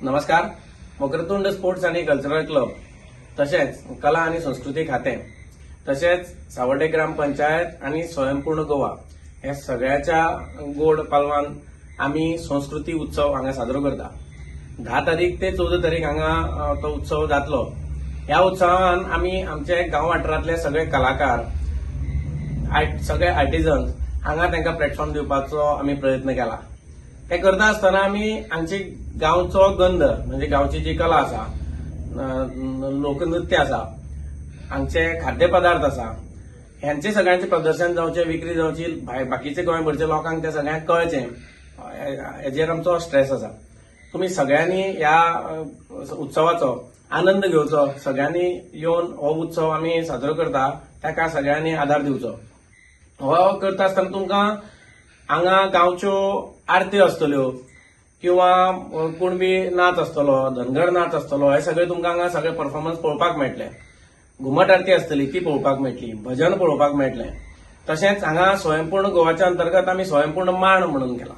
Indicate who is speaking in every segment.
Speaker 1: नमस्कार. वक्रतुंड स्पोर्ट्स आनी cultural club तशेंच कला आनी संस्कृती खातें तशेंच सावर्डे ग्राम पंचायत आनी स्वयंपूर्ण गोवा हे सगळ्याच्या गोड पालवान आमी संस्कृती उत्सव हांगा साजरो करता. 10 तारीख ते 14 तारीख हांगा तो उत्सव जातलो. ह्या उत्सवान आमी आमचे गांव वाठारांतले सगळे कलाकार, सगळे आर्टिजन्स हांगा तांकां प्लॅटफॉर्म दिवपाचो आमी प्रयत्न केला. ते करता आसतना आमी आमची गांवचो गंध म्हणजे गांवची जी कला आसा, लोकनृत्य आसा, हांगचे खाद्यपदार्थ आसा, ह्यांचे सगळ्यांचे प्रदर्शन जावचें, विक्री जावची, बाकीचे गोंयभरच्या लोकांक ते सगळ्यांक कळचें हेजेर आमचो स्ट्रेस आसा. तुमी सगळ्यांनी ह्या उत्सवाचो आनंद घेवचो, सगळ्यांनी येवन हो उत्सव आमी साजरो करता ताका सगळ्यांनी आदार दिवचो. हो करता आसतना तुमकां हांगा गांवच्यो आरत्यो आसतल्यो किंवा कुणबी नाच आसतलो, धनगर नाच आसतलो, हे सगळे तुमकां हांगा सगळे परफॉर्मन्स पळोवपाक मेळटले. घुमट आरती आसतली ती पळोवपाक मेळटली, भजन पळोवपाक मेळटलें. तशेंच हांगा स्वयंपूर्ण गोवाच्या अंतर्गत आमी स्वयंपूर्ण मांड म्हणून केला.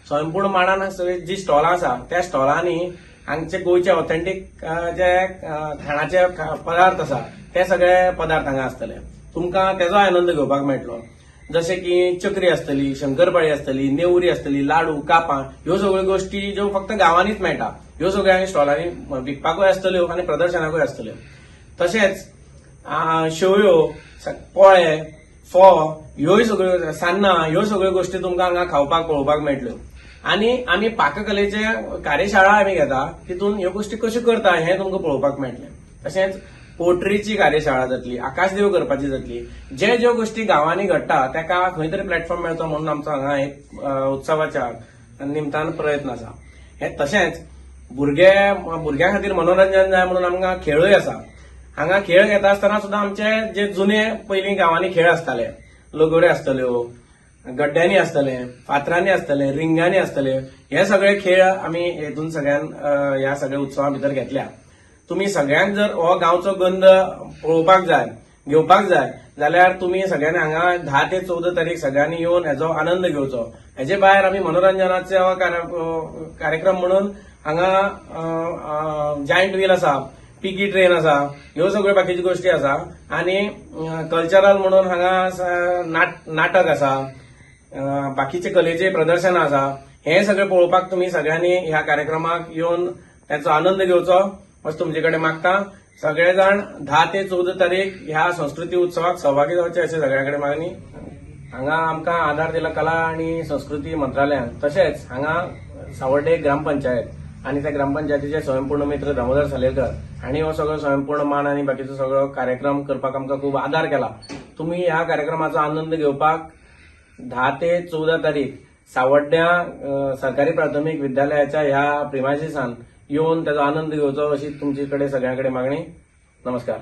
Speaker 1: स्वयंपूर्ण मांडान सगळी जी स्टॉलां आसा त्या स्टॉलांनी हांगचे गोंयचे ऑथेंटीक जे खाणाचे पदार्थ आसा ते सगळे पदार्थ हांगा आसतले. तुमकां तेजो आनंद घेवपाक मेळटलो. जशें की चक्री आसतली, शंकरपाळी आसतली, नेवरी आसतली, लाडू, कापां, ह्यो सगळ्यो गोश्टी ज्यो फक्त गांवांनीच मेळटा ह्यो सगळ्यो हांगा स्टॉलांनी विकपाकूय आसतल्यो आनी प्रदर्शनाकूय आसतल्यो. तशेंच शेवयो, पोळे, फोव, ह्योय सगळ्यो सान्नां, ह्यो सगळ्यो गोश्टी तुमकां हांगा खावपाक पळोवपाक मेळटल्यो. आनी आमी पाककलेचे कार्यशाळा आमी घेता, तितून ह्यो गोश्टी कश्यो करता हें तुमकां पळोवपाक मेळटलें. तशेंच पोट्रीची कार्यशाळा जातली, आकाशदेव करपाची जातली. जे ज्यो गोश्टी गांवांनी घडटा ताका खंय तरी प्लॅटफॉर्म मेळचो म्हणून आमचो हांगा एक उत्सवाच्या निमतान प्रयत्न आसा. हे तशेंच भुरग्यां खातीर मनोरंजन जाय म्हणून आमकां खेळूय आसा. हांगा खेळ घेता आसतना सुद्दां आमचे जे जुने पयलीं गांवांनी खेळ आसताले, लगोऱ्यो आसतल्यो, गड्ड्यांनी आसतले, फातरांनी आसतले, रिंगांनी आसतले, हे सगळे खेळ आमी हेतून सगळ्यान ह्या सगळ्या उत्सवा भितर घेतल्या. तुमी सगळ्यांक जर हो गांवचो गंध पळोवपाक जाय, घेवपाक जाय जाल्यार तुमी सगळ्यांनी हांगा 10 ते 14 तारीख सगळ्यांनी येवन हेजो आनंद घेवचो. हेजे भायर आमी मनोरंजनाचो कार्यक्रम म्हणून हांगा जायंट व्हील आसा, पिकी ट्रेन आसा, ह्यो सगळ्यो बाकीच्यो गोश्टी आसा. आनी कल्चरल म्हणून हांगा नाटक आसा, बाकीचे कलेचे प्रदर्शन आसा. हे सगळें पळोवपाक तुमी सगळ्यांनी ह्या कार्यक्रमाक येवन ताचो आनंद घेवचो अशें तुमचे कडेन मागता. सगळे जाण 10 ते 14 तारीख ह्या संस्कृती उत्सवाक सहभागी जावचे अशें सगळ्यां कडेन मागणी. हांगा आमकां आदार दिला कला आनी संस्कृती मंत्रालयान, तशेंच हांगा सावर्डे ग्रामपंचायत आनी त्या ग्रामपंचायतीचे स्वयंपूर्ण मित्र दामोदर सालेलकर हांणी हो सगळो स्वयंपूर्ण मान आनी बाकीचो सगळो कार्यक्रम करपाक आमकां खूब आदार केला. तुमी ह्या कार्यक्रमाचो आनंद घेवपाक 10 ते 14 तारीख सावड्ड्यां सरकारी प्राथमीक विद्यालयाच्या ह्या प्रिमायसिसान येवन ताचो आनंद घेवचो अशी तुमचे कडेन सगळ्यां कडेन मागणी. नमस्कार.